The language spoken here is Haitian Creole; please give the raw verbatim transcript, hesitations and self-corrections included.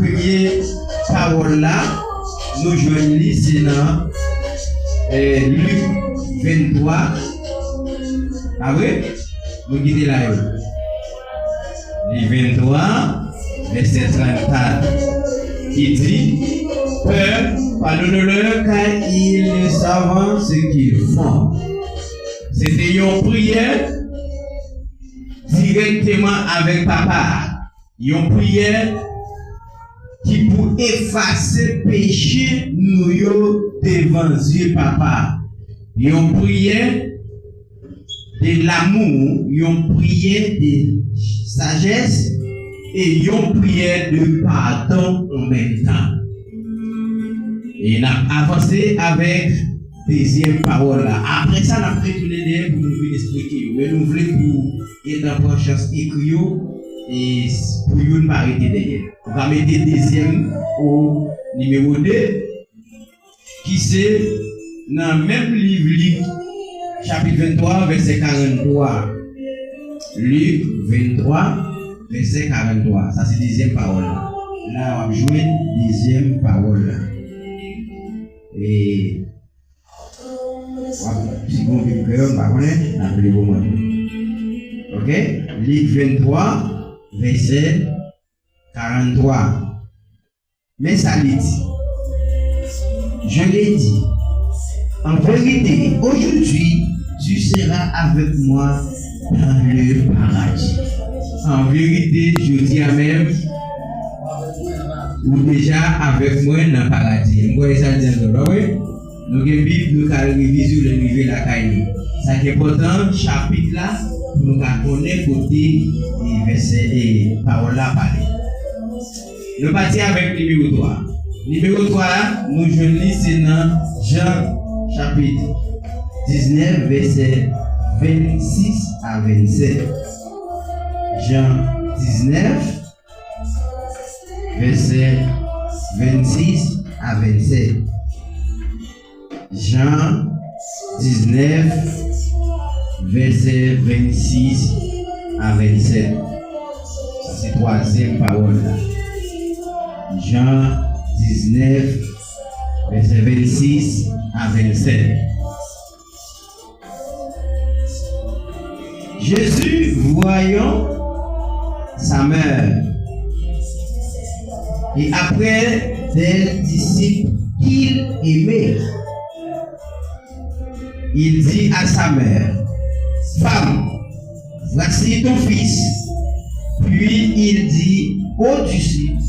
Premye pawòl la, nou jwenn li, se nan, eh, Lik venntwa. Pa vre? Moun ki te la yo. Lik venntwa, vèsè trannkat, ki di, Peur, pardonne-leur, car ils ne savent ce qu'ils font. Se te yon priyè dirèkteman avèk Papa a. Yon priyè ki pou efase peche nou yo devan zye Papa. Yon priyè de lamou, yon priyè de sajès e yon priyè de padon an menm tan. E n ap avanse avèk dezyèm pawòl la. Apre sa, n ap retounen dèyè pou nou vin esplike yo. Men nou vle pou gentan pran chans ekri yo, e s- pou youn pa rete dèyè. Ou ka mete dezyèm o nimewo de, ki se nan menm liv Lik, chapit venntwa, vèsè karannwa. Lik venntwa, vèsè karannwa. Sa se dezyèm pawòl la. La, w ap jwenn dezyèm pawòl la. E w ap, si gon Bib kreyòl, m pa konnen, n ap li pou mwen. Oke? Lik venntwa, vèsè karantwa. Men sa li di. Je l'ai dit, en vérité, aujourd'hui, tu seras avec moi dans le paradis. An verite, jodi a menm, ou deja avèk mwen nan paradi. M kwè sa l di ankò, pa vre? Nou gen Bib, nou ka revizye lè n rive lakay nou. Sa k enpòtan, chapit la, pou nou ka konnen kote, e, vèsè, e, pawòl la pale. Nou pati avèk nimewo twa. Nimewo twa a, nou jwenn li se nan Jan chapit diznèf, vèsè vennsis a vennsèt. Jan diznèf, vèsè vennsis a vennsèt. Jan diznèf, vèsè vennsis a vennsèt. Sa se twazyèm pawòl la. Jan diznèf, vèsè vennsis a vennsèt. Jésus, voyant sa mère, et après des disciples qu'il aimait, il dit à sa mère, Femme, voici ton fils. Puis il dit aux disciples,